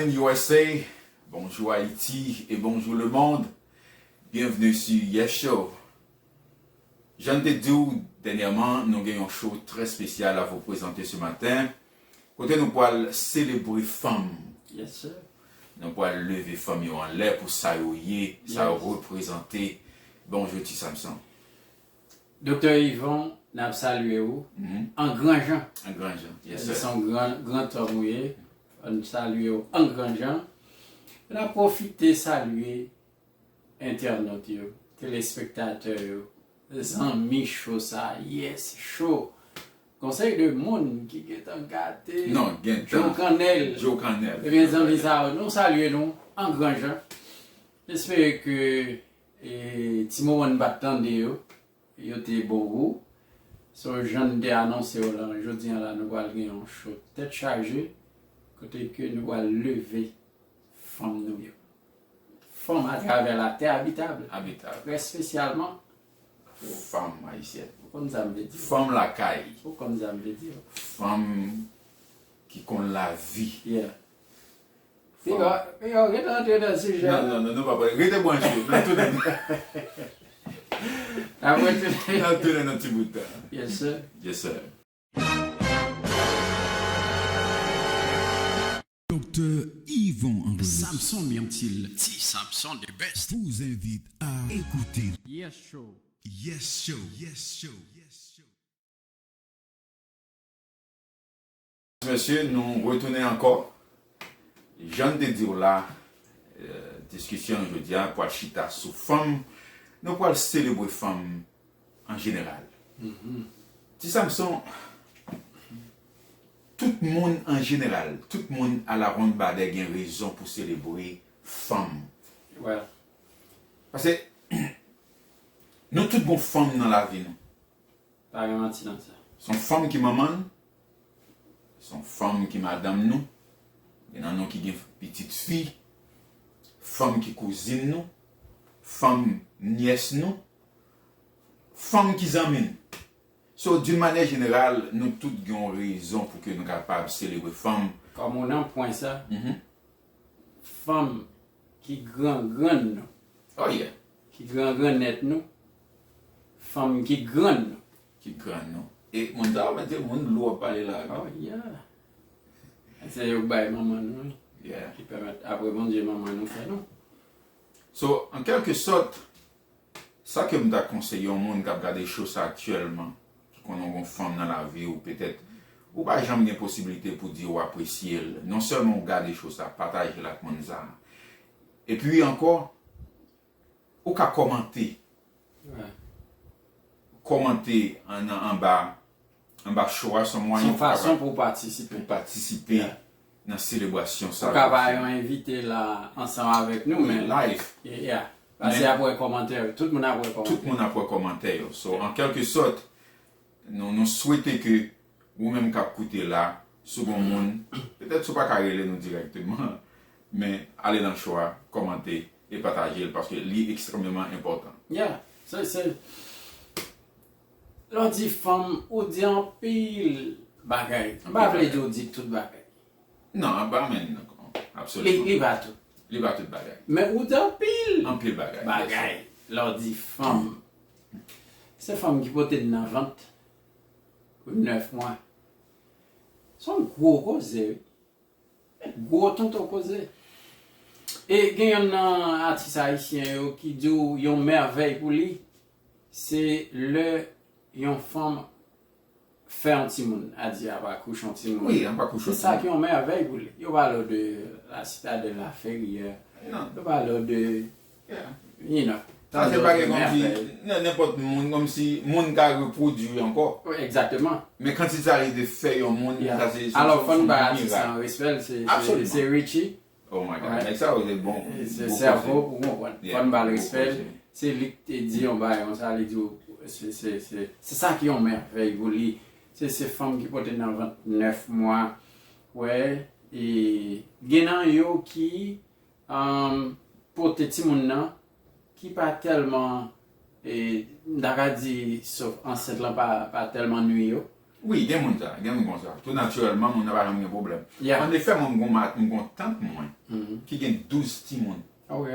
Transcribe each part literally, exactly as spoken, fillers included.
U S A, bonjour Haïti et bonjour le monde. Bienvenue sur Yes Show. Jan n te di w dènyèman, nou gen yon show trè espesyal a vou prezante se maten, kote nou pwal selebre fanm. Yes, sir. Nou pwal leve fanm yo anlè pou sa yo ye, sa yo reprezante. Bonjou, Ti Samson. Doktè Yvon, n ap salye w an gran jan. An gran jan, yes, sir. Se yon gran, gran tòm ou ye. N salye w an gran jan. N ap pwofite salye entènòt yo, telespektatè yo, zanmi cho sa, Yes Show. Konsèy de moun ki gentan gate. Non, gentan. Joe Cannell. Joe Cannell. Ebyen, zanmi sa yo, nou salye nou an gran jan. Espere ke, e, ti moman n pa t tande yo, yo te bon gou. So, jan n te anonse yo la, jodi a la, nou pral gen yon show tèt chaje, kote ke nou pral leve fanm nou yo. Fanm atravè latè abitab. Abitab. Trè espesyalman fanm ayisyèn. Ou konn sa m vle di. Fanm lakay. Ou konn sa m vle di. Fanm ki konn lavi. Yeah. Fanm. Piga, piga, rete antre nan sijè. Non, non, non, nou pa pral. Rete branche, n ap tounen. N ap retounen. N ap tounen nan ti bout tan. Yes, sir. Yes, sir. Doktè Yvon André. Samson Myrtil, Ti Samson the best. Vous invite à écouter Yes Show. Yes Show. Yes Show. Yes Show. Mesye, nou retounen ankò. Jan n te di w la, eh, diskisyon jodi a pral chita sou fanm. Nou pral selebre fanm an jeneral. Ti Samson, tout moun an jeneral, tout moun alaronnbadè gen rezon pou selebre fanm. Well. Paske nou tout gon fanm nan lavi nou. Pa gen manti nan sa. Se yon fanm ki manman n, se yon fanm ki madanm nou, gen nan nou ki gen pitit fi, fanm ki kouzin nou, fanm nyès nou, fanm ki zanmi n. So, d'une manière générale, nou tout gen yon rezon pou ke nou kapab selebre fanm. Kòm ou nan pwen sa, fanm ki gran grann nou. Oh yeah. Ki gran grannèt nou. Fanm ki grann nou. Ki grann nou. E moun sa yo, mwen di moun lou ap pale la. Oh yeah. Se yo k bay manman nou, wi. Yeah. Ki pèmèt apre Bondye manman nou fè nou. So, an kèlke sòt, sa ke m ta konseye yon moun k ap gade show sa aktyèlman, ki konnen w gon fanm nan lavi w, petèt ou pa janm gen posiblite pou di w apresye l. Non sèlman w gade show sa, pataje l ak moun sa. Epi ankò, ou ka kòmante. Kòmante an, anba, anba show a, se yon mwayen pou w kapab patisipe. Pou patisipe nan selebrasyon sa. Ou ka pa yon envite la ansanm avèk nou, men live. Yeah. Pase apre kòmantè yo. Tout moun apre kòmantè. Tout moun apre kòmantè yo. So, an kèlke sòt, nou, nou swete ke ou menm k ap koute la, si w gon moun, petèt si w pa ka rele nou dirèkteman, men ale nan show a, kòmante e pataje l, paske li ekstrèmeman enpòtan. Yeah, se, se, lè w di fanm, ou di anpil bagay. M pa vle di w di tout bagay. Non, pa menm, non, absoliman. Li, li pa tout. Li pa tout bagay. Men ou di anpil. Anpil bagay, bagay. Lè w di fanm, se fanm ki pote n nan vant pou nèf mwa. Se yon gwo koze, wi. Gwo tonton koze. E gen yonn nan atis ayisyen yo ki di w yon mèvèy pou li, se lè yon fanm fè yon timoun, ap akouche yon timoun. Wi, ap akouche yon timoun. Se sa ki yon mèvèy pou li. Yo pale w de la Citadelle, la Ferrière. Yo pale w de, you know, sa se pa gen kòmsi, nan nenpòt moun, kòmsi moun ka repwodui ankò. Wi, egzakteman. Men kantite sa li te fè yon moun, sa se, se, alò, fò n bay atis lan respè l, se, se, se Richie. Oh my God, nèg sa yo te bon. Se sèvo pou konprann. Fò n ba l respè. Se li ki te di yon bagay konsa, li di w, se, se, se, se sa ki yon mèvèy pou li. Se, se fanm ki pote nan vant nèf mwa. Wè, e gen nan yo ki, um, pote timoun nan, ki pa tèlman, e, m ta ka di, sof ansent lan pa, pa tèlman nwi yo. Wi, gen moun sa, gen moun konsa. Tou natirèlman, moun nan pa janm gen pwoblèm. Yeah. An efè, mwen, m gon ma-, m gon tant mwen, mhm, ki gen douz timoun. Ok.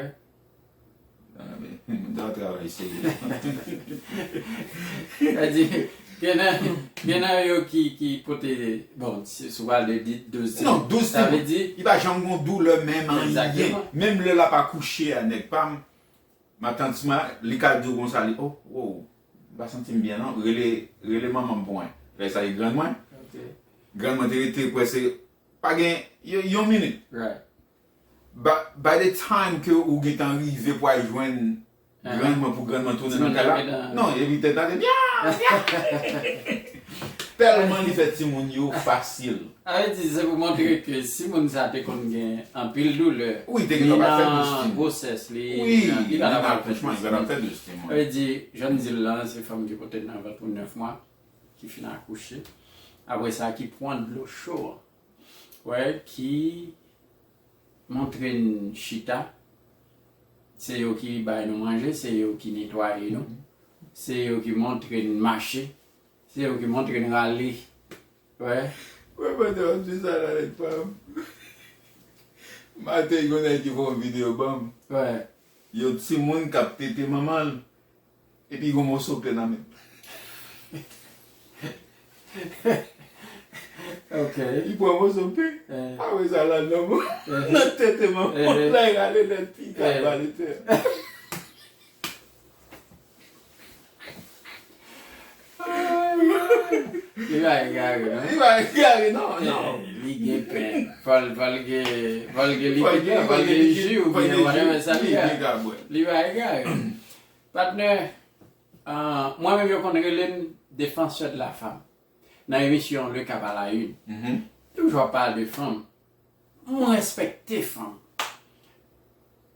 Moun ta travay serye. Sa di, gen nan, gen nan yo ki, ki pote, bon, si, si w pale de di-, douz timoun. Non, douz timoun. Sa vle di, li pa janm gon doulè, menm anyen. Exactement. Menm lè l ap akouche a, nèg pa m, matant mwen, li ka di w konsa, li, oh, wow, m pa santi m byen, non. Rele, rele manman m pou mwen. Lè sa, e grann mwen. Ok. Grann mwen te rete prèske, pa gen, yon, yon minit. Right. By, by the time ke ou gentan rive pou al jwenn grann mwen, pou grann mwen tounen nan kay la. Non, epi tèt la te byen, byen. Tèlman li fè timoun yo fasil. Sa vle di, se pou montre ke si moun sa te konn gen anpil doulè, wi, te gentan pa fè douz timoun. Gwosès li, wi, li pa t ap fè douz timoun. Sa vle di, jan m di l lan, se fanm ki pote l nan vant pou nèf mwa, ki fin akouche. Apre sa, ki pran dlo cho an. Wè, ki montre n chita. Se yo ki bay nou manje, se yo ki netwaye nou. Se yo ki montre n mache, se yo ki montre n rale. Wè. Wè, pandan w ap di sa la, nèg pa m. Maten, yon nèg ki fè yon videyo ban m. Wè. Yon timoun k ap tete manman l. Epi gon moso pen nan men. Ok. Li pran moso pen. Eh. Apre sa, l al nan mo-, eh, nan tete manman, eh, la, li rale nèt, pi ka, eh, bale tè. Li pa egare, non? Li pa egare, non, non. Eh, li gen pen. Fò l, fò l gen, fò l gen likid la, fò l gen ji oubyen whatever sa li a. Li pa egare. Patnè, ah, mwen menm yo konn rele m défenseur de la femme. Nan emisyon Le Cap à la Une, toujou ap pale de fanm. Mwen respekte fanm.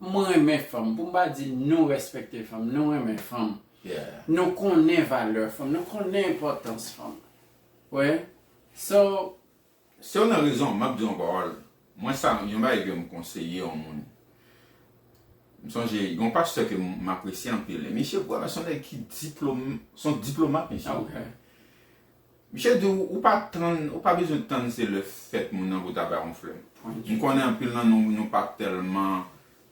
Mwen renmen fanm. Pou m pa di nou respekte fanm, nou renmen fanm. Yeah. Nou konnen valè fanm, nou konnen enpòtans fanm. Wè. So, se w nan rezon, m ap di yon pawòl. Mwen, sa, yon bagay ke m konseye yon moun. M sonje, yon pastè ke m, m apresye anpil. E misye, bwè, se yon nèg ki diplom-, se yon diplomat, misye. Ah, ok. Misye di, ou, ou pa tann, ou pa bezwen tann se lè fèt moun nan pou w ta ba yon flè. M konnen anpil nan nou, nou pa tèlman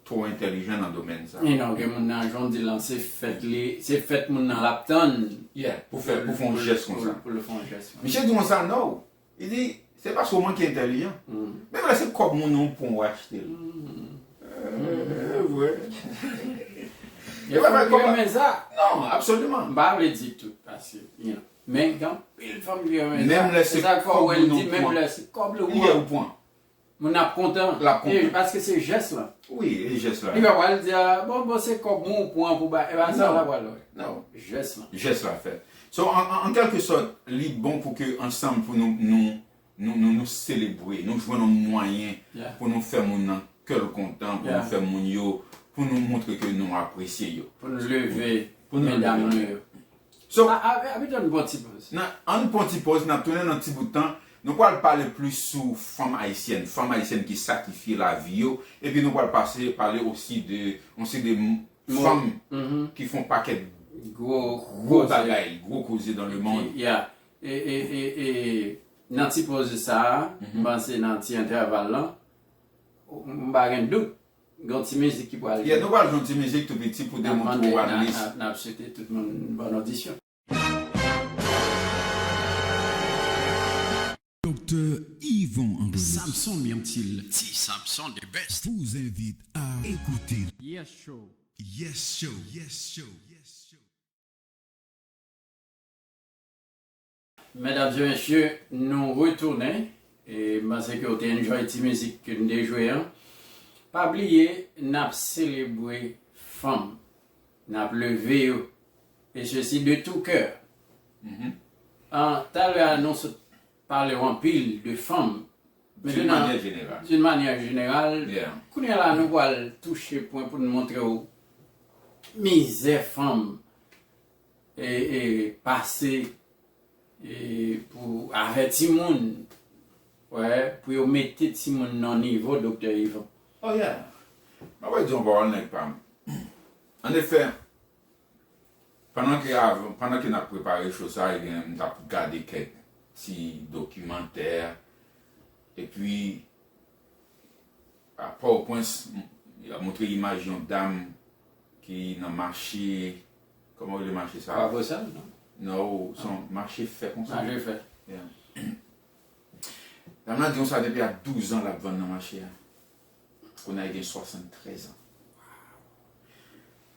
twò entèlijan nan domèn sa. E non, gen moun nan, jan w di lan, se fèt li, se fèt moun nan l ap tann. Yeah, pou fè, pou fè yon jès konsa. Pou l fè yon jès konsa. Misye di konsa, no. Li di, se paske w manke entèlijan. Menm lè se kòb moun nan w pran, w achte l. Eh, vre. Gen fanm ki renmen sa. Non, absoliman. M pa vle di tout, paske, you know. Men gen anpil fanm ki renmen sa. Menm lè se kòb moun nan w pran. Menm lè se kòb li, ou pran. Moun ap kontan. L ap kontan. E, paske se jès lan. Wi, e jès la. Li pa pral di, ah, bon, bon, se kòb mwen ou pran pou ba. E pa sa l ap pral wè. Non. Jès lan. Jès la fèt. So, an, an, an kèlke sòt, li bon pou ke ansanm pou nou, nou, nou, nou, nou selebre, nou jwenn yon mwayen pou nou fè moun nan kè l kontan, pou nou fè moun yo, pou nou montre ke nou apresye yo. Pou nou leve medam nou yo. So, a, a, a, ann pran ti pòz. Nan, ann pran ti pòz, n ap tounen nan ti bout tan. Nou pral pale plis sou fanm ayisyèn, fanm ayisyèn ki sakrifye lavi yo, epi nou pral pase pale osi de yon seri de m-, fanm ki fè yon pakèt gwo, gwo bagay, gwo koze dans le monde. Yeah. E, e, e, e, nan ti pòz sa a, m panse nan ti entèval lan, m pa gen dout. Gon ti mizik ki pral jwe. Yeah, nou pral jwe yon ti mizik tou piti pou demontre w at least. N ap swete tout moun bòn odisyon. Doktè Yvon André. Samson Myrtil, Ti Samson the best. Vous invite à écouter Yes Show. Yes Show. Yes Show. Medam e mesye, nou retounen. E m panse ke w te enjoy ti mizik ke n te jwe an. Pa bliye, n ap selebre fanm. N ap leve yo. E sesi de tout kè. An, talè a, nou sot pale w anpil de fanm. D'une manière générale. D'une manière générale. Yeah. Kounye a la, nou pral touche pwen pou n montre w mizè fanm e, e pase, e pou avèti moun, wè, pou yo mete timoun nan nivo Doktè Yvon. Oh yeah. Mwen wè di yon pawòl nèg pa m. An efè, pandan ke, pandan ke n ap prepare cho sa, ebyen, m t ap gade kèk ti dokimantè. Epi, a Pòtoprens, y ap montre imaj yon dam ki nan mache, kòman yo rele mache sa? Kwabosal, non? Non, se yon mache fè konsa. Mache fè. Yeah. Dam nan di konsa depi a douz an l ap vann nan mache a. Kounye a li gen swasanntrèz an.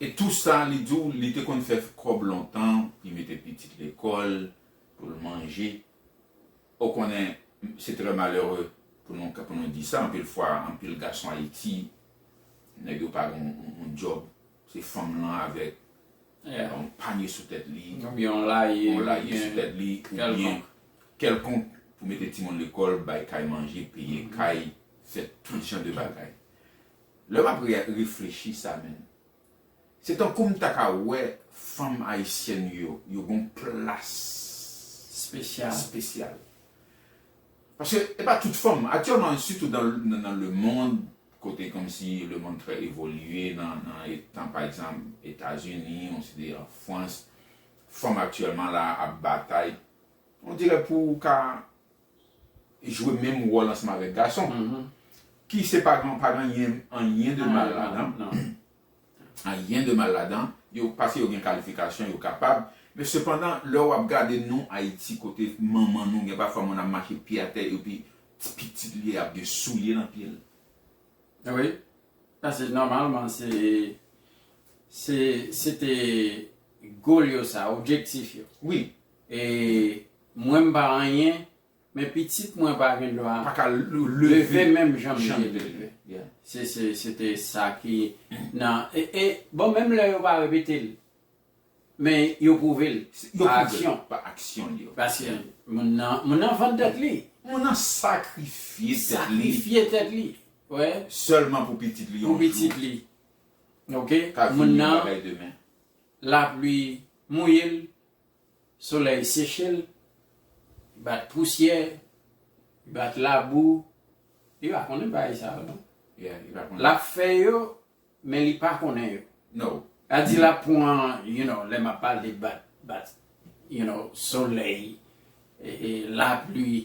E tou sa, li di w, li te konn fè kòb lontan, li mete pitit lekòl, pou l manje. Ou konnen, se trè malere pou nou, pou nou di sa, anpil fwa, anpil gason Ayiti, nèg yo pa gen yon, yon, yon djòb, se fanm lan avèk yon panye sou tèt li, oubyen yon laye, yon laye sou tèt li, oubyen kèlkonk, pou mete timoun lekòl, bay kay manje, peye kay, fè tout jan de bagay. Lè m ap re- reflechi sa menm, se tankou m ta ka wè fanm ayisyèn yo, yo gen yon plas espesyal. Espesyal. Paske e pa tout fanm, aktyèlman, sitou nan, nan, nan lemonn, kote kòmsi lemonn trè evolye, nan, nan etan, pa egzanp, Etazini, yon seri de, an Frans, fanm aktyèlman la ap batay, on dirè pou ka jwe menm wòl ansanm avèk gason. Ki se pa gen, pa gen anyen, anyen de mal ladan. Anyen de mal ladan. Yo, paske yo gen kalifikasyon, yo kapab. Men sepandan, lè w ap gade nou Ayiti, kote manman nou, gen pafwa moun ap mache pye atè, epi ti pitit li ap gen soulye nan pye l. Wi. Paske nòmalman, se, se, se te goal yo sa, objektif yo. Wi. E mwen m pa anyen, men pitit mwen pa gen dwa pa ka leve menm jan m te leve. Yeah. Se, se, se te sa ki nan, e, e, bon, menm lè yo pa repete l, men yo pwouve l pa aksyon. Pa aksyon li yo. Paske moun nan, moun nan vann tèt li. Moun nan sakrifye tèt li. Sakrifye tèt li. Wè. Sèlman pou pitit li yon jou. Pou pitit li. Ok? Ka vin yon bagay demen. Lapli mouye l, solèy seche l, li bat pousyè, li bat labou, li pa konnen bagay sa yo non. Yeah, li pa konnen. L ap fè yo, men li pa konnen yo. No. Sa di l ap pran, you know, lè m ap pale de bat, bat, you know, solèy, e, e, lapli,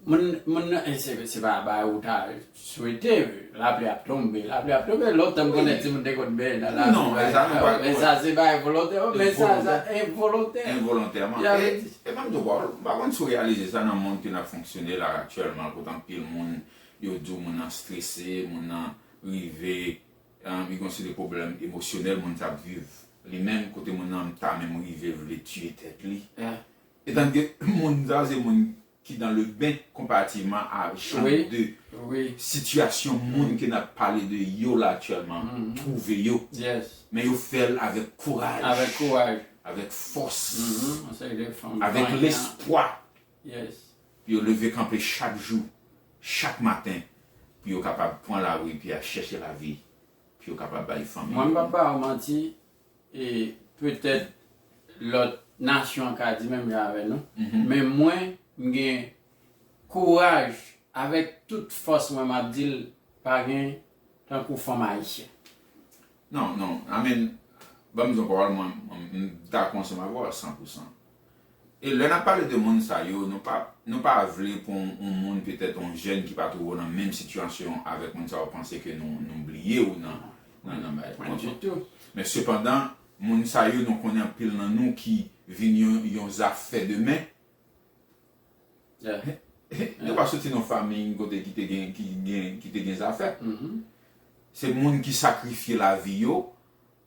moun, moun nan, e, se, se pa bagay ou ta swete, lapli ap tonbe, lapli ap tonbe. Lontan m konnen timoun te konn benyen nan lapli. Non, e sa nou pa, e sa se bagay volontè, men sa, sa envolontè. Envolontèman. E, e menm tou, m pa konn si w reyalize sa nan mond ke n ap fonksyone la aktyèlman, kote anpil moun, yo di w moun nan strese, moun nan rive, um, li gen yon seri de pwoblèm emosyonèl moun sa ap viv. Li menm, kote moun nan ta menm rive vle tiye tèt li. Etanke moun sa se moun ki dans le ben comparativement à jan de sitiyasyon moun ke n ap pale de yo la aktyèlman twouve yo. Men yo fè l avèk kouraj, avèk kouraj, avèk fòs, avèk lespwa. Pou yo leve kanpe chak jou, chak maten, pou yo kapab pran lari, pou y al chèche lavi, pou yo kapab bay fanmi yo. Mwen, m p ap ba w manti, e petèt lòt nasyon an ka di menm jan avè nou, men mwen, m gen kouraj, avèk tout fòs mwen, m ap di l, pa gen tankou fanm ayisyèn. Non, non, I mean, ban m di w pawòl, mwen, mwen, m dakò ansanm avè w san pou san. E lè n ap pale de moun sa yo, nou pa, nou pa vle pou yon, yon moun, petèt yon jèn ki pa twouve w nan menm sitiyasyon avèk moun sa yo, panse ke nou, nou bliye w nan, nan, nan bagay. Pwen ditou. Men sepandan, moun sa yo, nou konnen anpil nan nou ki vin yon, yon zafè demen. Yo pa soti nan fanmi kote ki te gen, ki gen, ki te gen zafè. Se moun ki sakrifye lavi yo,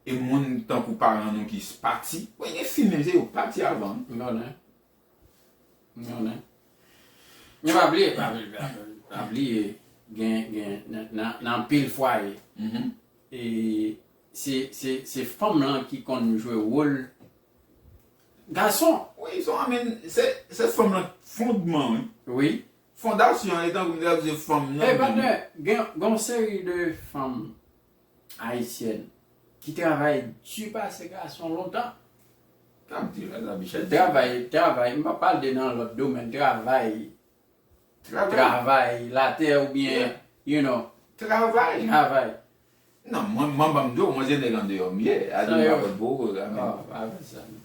e moun tankou paran nou ki pati. Mwen gen fi menm, se yo pati avan. M konnen. M konnen. Men pa bliye, pa bliye, pa bliye, gen, gen, nan, nan, nan anpil fwaye. E se, se, se fanm lan ki konn jwe wòl gason. Wi, so, I mean, se, se fanm lan fondman, wi. Wi. Fondasyon an, e tankou m te ap di fanm nan. E patnè, gen, gen yon seri de fanm ayisyèn ki travay di pase gason lontan. K ap di la, la, Michel. Travay, travay, m pa pale de nan lòt domèn, travay, travay latè oubyen, you know. Travay. Travay. Non, mwen, mwen, ban m di w, mwen se nèg andeyò m ye. A di m pa pot pou ou, amen. Oh, pa fè sa non.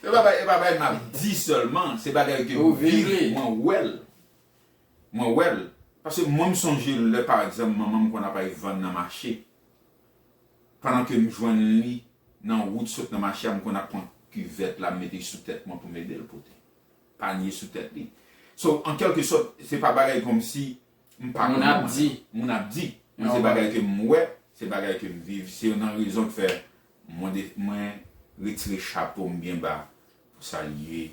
E pa bay, e pa bay m ap di sèlman, se bagay ke m viv, mwen wè l. Mwen wè l. Paske mwen m sonje lè, pa egzanp, manman m konn ap al vann nan mache. Pandan ke m jwenn li nan wout sot nan mache a, m konn ap pran kivèt la, m mete sou tèt mwen pou m ede l pote panye sou tèt li. So, an kèlke sòt, se pa bagay kòmsi m pa konn mwen. Moun ap di. Moun ap di. Men se bagay ke m wè, se bagay ke m viv. Se youn nan rezon k fè mwen, de, mwen retire chapo m byen ba pou salye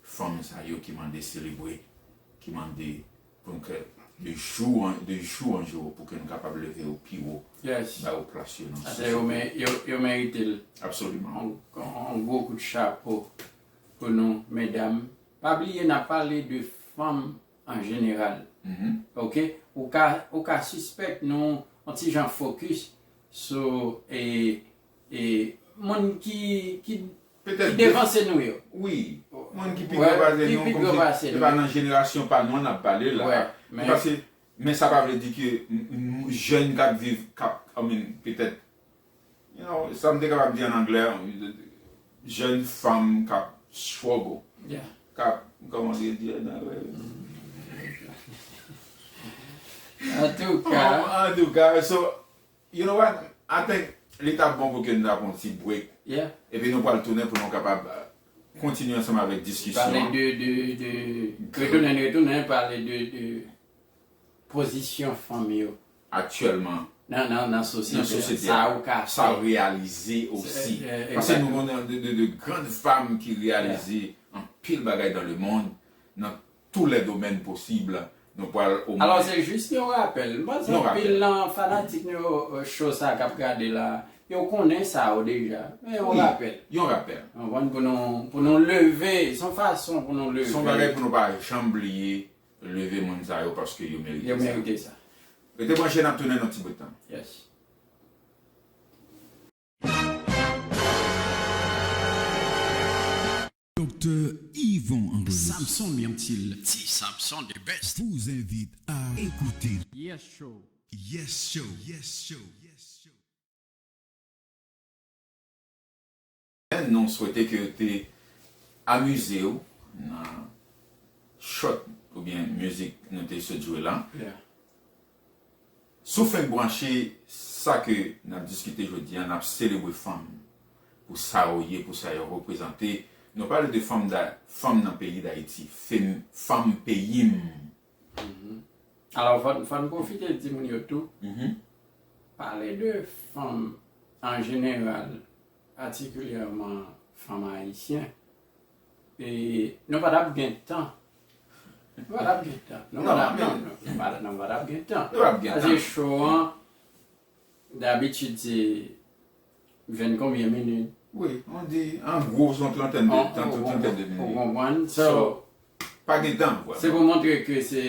fanm sa yo ki mande selebre, ki mande pou nou ke de jou an, de jou an jou pou ke nou kapab leve yo pi wo, ba yo plas yo nan sosyete. Yo merite l. Absoliman. On, on gwo kout chapo pou nou, medam. Pa bliye, n ap pale de fanm an jeneral. Oke? Ou ka, ou ka sispèk nou on ti jan fokis sou e, e, moun ki, ki, ki devanse nou yo. Wi. Moun ki pi gran pase nou, kòmsi se pa nan jenerasyon pa nou an n ap pale la. Paske, men sa pa vle di ke jèn k ap viv, k ap, I mean, petèt, you know, sa m te kapab di an anglè, jèn fanm k ap struggle, k ap, kòman yo di, antouka. Antouka, so, you know what? I think li t ap bon pou ke nou ta pran yon ti break. Epi nou pral tounen pou nou kapab kontinye ansanm avèk diskisyon an. Pale de, de, de, retounen, retounen, pale de, de pozisyon fanm yo. Aktyèlman. Nan, nan, nan sosyete a. Sa ou ka fè. Sa w reyalize osi. Paske nou gen de, de, de grann fanm ki reyalize anpil bagay dans le monde, nan tous les domaines possibles. Nou pral omwen. Alò, se jis yon rapèl. M panse anpil nan fanatik nou yo, cho sa k ap gade la, yo konnen sa yo deja. Men yon rapèl. Yon rapèl. Ou konprann, pou nou, pou nou leve, se yon fason pou nou leve. Se yon bagay pou nou pa janm bliye, leve moun sa yo paske yo merite sa. Yo merite sa. Rete branche, n ap tounen nan ti bout tan. Yes. Doktè Yvon Andrews. Samson Myrtil, Ti Samson the best. Vous invite à écouter Yes Show. Yes Show. Yes Show. Yes Show. Nou swete ke w te amize w nan short oubyen mizik nou te sot jwe la. Si w fenk branche sa ke n ap diskite jodi a, n ap selebre fanm pou sa yo ye, pou sa yo reprezante. Nou pale de fanm da, fanm nan peyi Dayiti, fanm peyi m. Alò, fò n, fò n pwofite di moun yo tou, pale de fanm an jeneral, patikilyèman fanm ayisyen, e nou pa t ap gen tan. Nou pa t ap gen tan. Nou pa t ap, non, non, nou pa, nou pa t ap gen tan. Nou pa t ap gen tan. Paske cho an, dabitid, se venn konbyen minit? Wi, on di, an gwo, se yon trantèn de, trantèn de minit. Ou konprann? So, pa gen tan ankò. Se pou montre ke se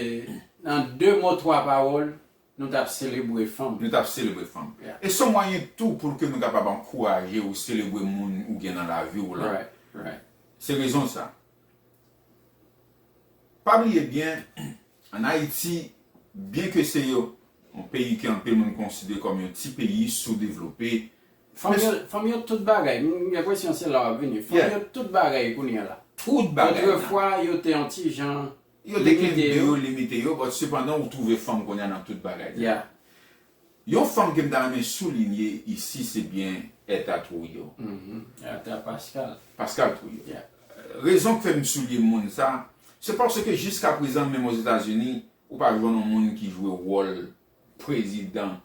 nan de mo, twa pawòl, nou t ap selebre fanm. Nou t ap selebre fanm. E se yon mwayen tou pou ke nou kapab ankouraje ou selebre moun ou gen nan lavi w la. Se rezon sa. Pa bliye byen, ann Ayiti, byenke se yon peyi ke anpil moun konsidere kòm yon ti peyi soudevlope, fanm yo, fanm yo tout bagay. M gen enpresyon se la w ap vini. Fanm yo tout bagay kounye a la. Tout bagay. Otrefwa, yo te yon ti jan Yo te kenbe yo, limite yo, but sepandan ou twouve fanm kounye a nan tout bagay. Yeah. Yon fanm ke m ta renmen soulinye isi se byen Ertha Trujillo. Ertha Pascal. Pascal Trujillo. Yeah. Rezon k fè m souliye moun sa, se paske jiskaprezan, menm Ozetazini, ou pa jwenn yon moun ki jwe wòl prezidan,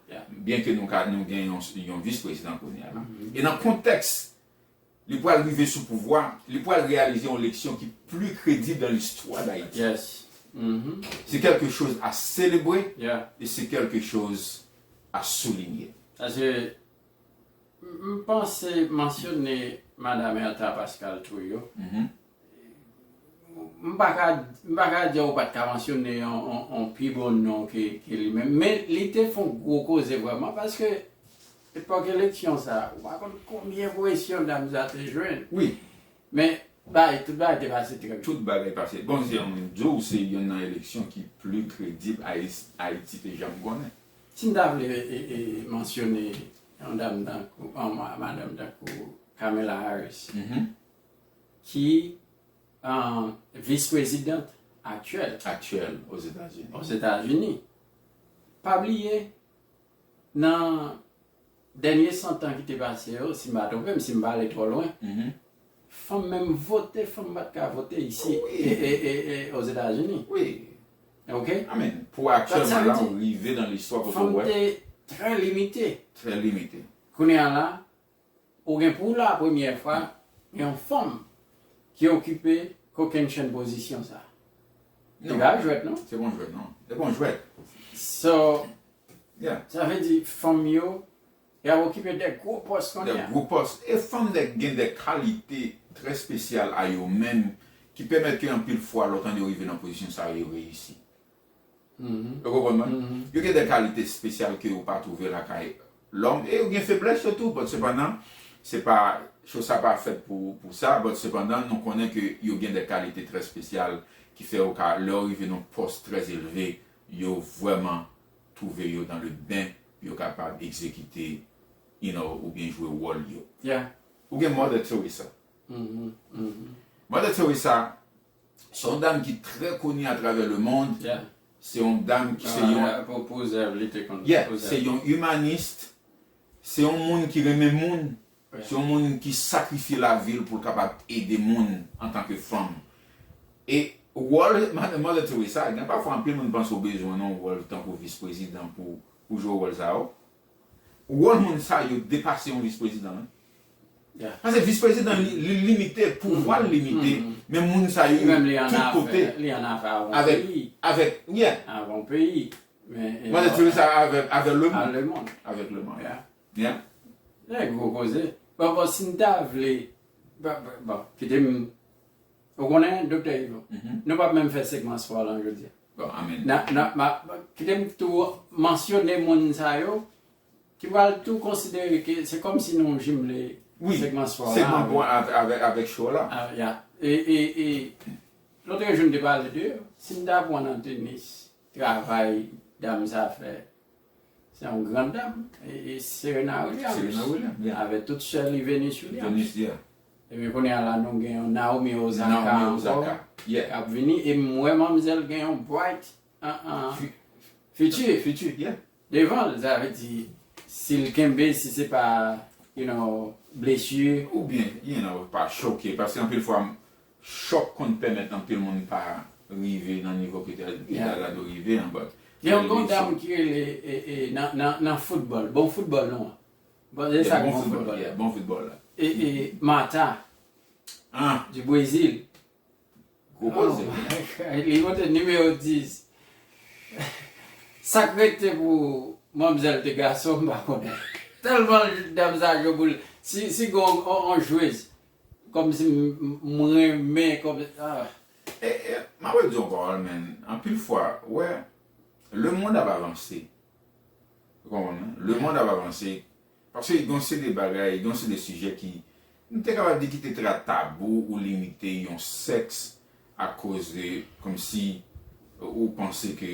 byenke nou ka, nou gen yon, yon vis prezidan kounye a la. E nan kontèks li pral rive sou pouvwa, li pral reyalize yon eleksyon ki pli kredib nan listwa Dayiti. Se quelque chose à célébrer et c'est quelque chose à souligner. Paske m, m panse mansyone Madam Ertha Pascal Trujillo. M pa ka, m pa ka di w pa t ka mansyone yon, yon, yon pi bon non ke, ke li menm. Men li te fè yon gwo koze vrèman, paske epòk eleksyon sa, ou pa konn konbyen presyon dam sa te jwenn. Wi. Men, bagay, tout bagay te pase trè byen. Tout bagay pase. Bon, se, m di w, se youn nan eleksyon ki pli kredib Ayis-, Ayiti te janm konnen. Si m ta vle e, e, mansyone yon dam tankou, yon ma- madanm tankou Kamala Harris, ki vis-prezidant aktyèl Aktyèl Ozetazini. Ozetazini. Pa bliye, nan dènye san tan ki te pase yo, si m pa twonpe m, si m pa ale twò lwen, fanm menm vote, fanm pa t ka vote isi, Wi. e, e, e, e, Ozetazini. Wi. Ok? I mean, pou aktyèlman la, ou rive nan listwa kote ou wè. Fanm te trè limite. Trè limite. Kounye a la, ou gen pou la premyè fwa, yon fanm ki okipe kokennchenn pozisyon sa. Li pa jwèt, non? Se pa yon jwèt, non. Se pa yon jwèt. So, Yeah. sa vle di, fanm yo, y ap okipe de gwo pòs kounye a. De gwo pòs. E fanm de, gen de kalite trè espesyal a yo menm ki pèmèt ke anpil fwa, lè w tande yo rive nan pozisyon sa yo, yo reyisi. Ou konprann mwen? Yo gen de kalite espesyal ke ou pa twouve lakay lòm, e yo gen feblès yo tou, but sepandan, se pa, cho sa pa fèt pou, pou sa, but sepandan, nou konnen ke yo gen de kalite trè espesyal ki fè yo ka, lè yo rive nan pòs trè elve, yo vrèman twouve yo dans le bain, pou yo kapab egzekite, you know, oubyen jwe wòl yo. Yeah. Ou gen Mother Teresa. Mother Teresa, se yon dam ki trè koni atravè le mond. Yeah. Se yon dam ki se Ah, yon, yeah, pou, pou zèv li te konn, yeah, pou se zèv. yon imanis, se yon moun ki renmen moun, Yeah. se yon moun ki sakrifye lavi l pou l kapab ede moun antanke fanm. E wòl Mother Teresa, gen pafwa anpil moun panse w bezwen yon wòl tankou vis-prezidan pou, pou jwe wòl sa yo. Wòl moun sa yo depase yon vis-prezidan, wi. Yeah. Paske vis-prezidan li, li limite, pouvwa l limite, men moun sa yo tout kote. Li an afè avè yon peyi. Avèk, yeah. Avè yon peyi. Men, e, Mother Teresa avè, avè le mond. Avè le mond. Avèk le mond. Yeah. Yeah. Se gwo koze. Bon, bon, si n ta vle, bon, bon, bon, kite m, ou konnen, Doktè Ivo, nou p ap menm fè segman spò lan jodi a. Bon, amèn. Nan, nan, ma, kite m tou mansyone moun sa yo, ki pral tou konsidere ke se kòmsi nou jimle Wi, segman spò la segman avèk, pou avè-, avèk, avèk show la. Ah, yeah. E, e, e, lòt jou m te pale de, si m ta pran nan tenis, travay dam sa fè, se yon gran dam, e, e Serena Williams. Serena Williams, yeah. Avèk tout sè li Venus Williams. Venus, yeah. Ebyen, kounye a la, nou gen yon Naomi Osaka Naomi ankò, Osaka, yeah. k ap vini, e m wè manmzèl gen yon bright, an, an, Fi- fiti. Fiti, yeah. devan l, sa vle di, si l kenbe, si se pa, you know, blesi. Oubyen, you know, pa choke, paske anpil fwa, chòk konn pèmèt anpil moun pa rive nan nivo ke te, ke Yeah. ta dwe rive an, but Gen yon, gen yon dam ki rele, e, e, nan, nan, nan foutbòl, bon foutbòl nou an. Bon, se Yeah, sa k bon bon foutbòl, foutbòl. yeah, bon foutbòl la. E, e, Marta, Ah. di Brezil. Gwo koze. Oh my God. Li monte nimewo dis. Sa k rete pou manmzèl te gason, m pa konnen. Tèlman dam sa jwe boul. Si, si gen yon, yon, yon jwez, kòmsi m, m, m renmen, kòm, ah. E, e, m ap di yon pawòl, men, anpil fwa, wè, le mond ap avanse. Ou konprann mwen? Le mond ap avanse. Paske gen yon seri de bagay, gen yon seri de sijè ki, nou te kapab di ki te trè tabou ou limite yon sèks akoz de, kòmsi, ou panse ke,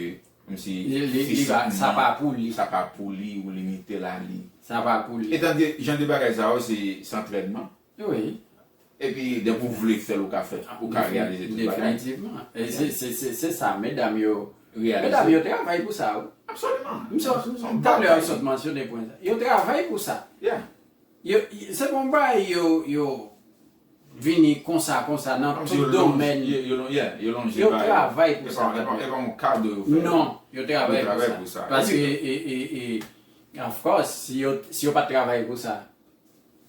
kòmsi, Li, li, li pa, sa pa pou li. sa pa pou li, ou limite la li. Sa pa pou li. Etandike, jan de bagay sa yo, se, se antrènman. Wi. Epi, depi w vle fè l, ou ka fè, ou ka reyalize tout bagay. Definitivman. E se, se, se, se sa, medam yo, Reyalize. medam yo travay pou sa, wi. Absoliman. M sot, m sot, Yon talè, bagay. m sot mansyone pwen sa. Yo travay pou sa. Yeah. Yo, se bon bagay yo, yo vini konsa, konsa nan Kòmsi tout yo lon-, domèn. yo, yo lon-, yeah, yo lonje Yo ba yo. travay pou E sa, pa, e pa, e pa yon kado yo fè. Non, yo travay Yo travay pou sa. pou sa. Paske, Epi e, e, e, of course, si yo, si yo pa t travay pou sa,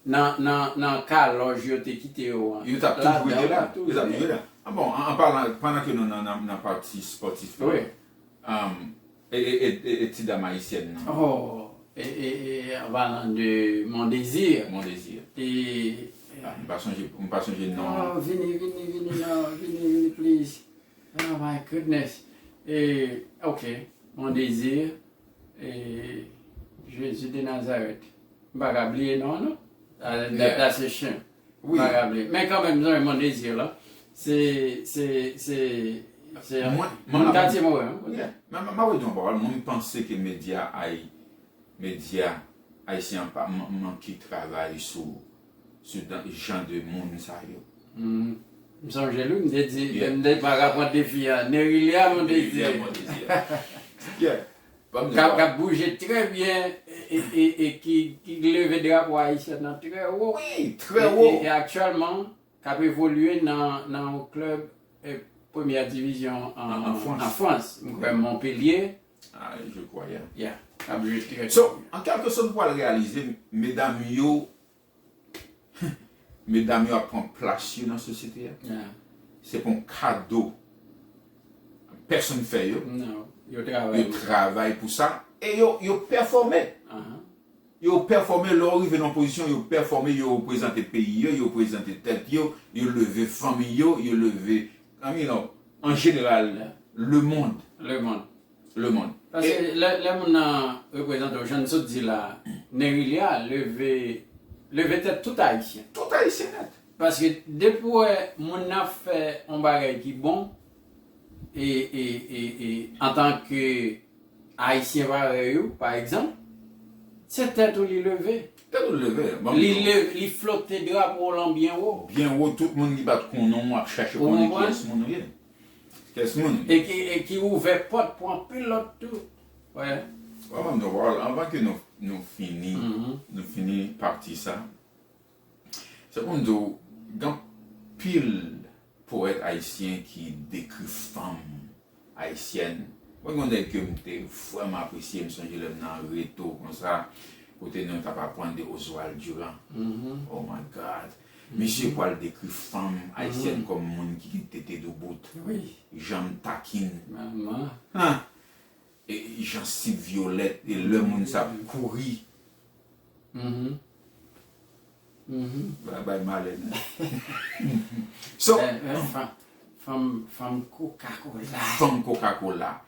nan, nan, nan kalòj yo te kite yo an. Yo t ap toujou rete la. Yo t ap toujou rete la. Ah bon, an, an palan, pandan ke nou nan, nan, nan pati spòtif la, Wi. um, e, e, e, e, e ti dam ayisyèn nan. Oh, e, e, e, an palan de Mon Désir. Mon Désir. E, Ah, m pa sonje, m pa sonje non. Oh, vini, vini, vini, non, vini, vini, please. Oh my goodness. E, ok, Mon Désir, e, Jésus de Nazareth. M pa ka bliye non, non. That, that, Yeah. that's a shame. Wi. M pa ka bliye. Men kanmenm, zòrèy Mon Désir la, se, se, se, Se moun katye mwen, wi. Yeah. Men, men, mwen di yon pawòl, mwen, m panse ke medya ay-, medya ayisyen an pa man-, manke travay sou, sou dan-, jan de moun sa yo. M sonje l, wi, m te di, m te pa rapòt defi a, Nerilya, mwen te di. K ap, k ap bouje trè byen e, e, e, e ki, ki leve drapo ayisyen nan trè wo. Wi, trè wo. E, e, e aktyèlman, k ap evolye nan, nan yon klèb, e, premyè divizyon an, an Frans. M kwè Montpellier. Ah, je crois, yeah. Yeah, k ap jwe trè byen. So, an kèlke sòt, nou pral reyalize, medam yo, medam yo ap pran plas yo nan sosyete a. Yeah. Se pa yon kado pèsonn fè yo. Non, yo travay. Yo travay pou sa. E yo, yo pèfòme. Yo pèfòme, lè yo rive nan pozisyon, yo pèfòme, yo reprezante peyi yo, yo reprezante tèt yo, yo leve fanmi yo, yo leve, I mean, an jeneral, lemonn. Lemonn. Lemonn. Paske lè, lè moun nan reprezante w, jan n sot di la, Nerilya leve, leve tèt tout Ayisyen. Tout Ayisyen nèt. Paske depi w wè moun nan fè yon bagay ki bon, e, e, e, e, antanke Ayisyen parèy ou, pa egzanp, se tèt ou li leve. Tèt ou li leve. Li leve, li flote drapo w lan byen wo. Byen wo, tout moun ki pa t konnen w ap chache konnen kiyès moun ou ye. Kiyès moun ou ye. E ki, e ki ouvè pòt pou anpil lòt tou. Wè. Wè, ban m di w, anvan ke nou, nou fini, nou fini pati sa, se pou m di w, gen anpil powèt ayisyen ki dekri fanm ayisyèn. Mwen gen yon nèg ke m te vrèman apresye, m sonje lè m nan reto konsa, kote nou t ap aprann de Oswald Durand. Oh my God. Misye pral dekri fanm ayisyèn kòm moun ki gen tete doubout, janm takin. E jansiv vyolèt, e lè moun sa ap kouri. Bagay malè nèt. So, fanm, fanm Coca-Cola. Fanm Coca-Cola.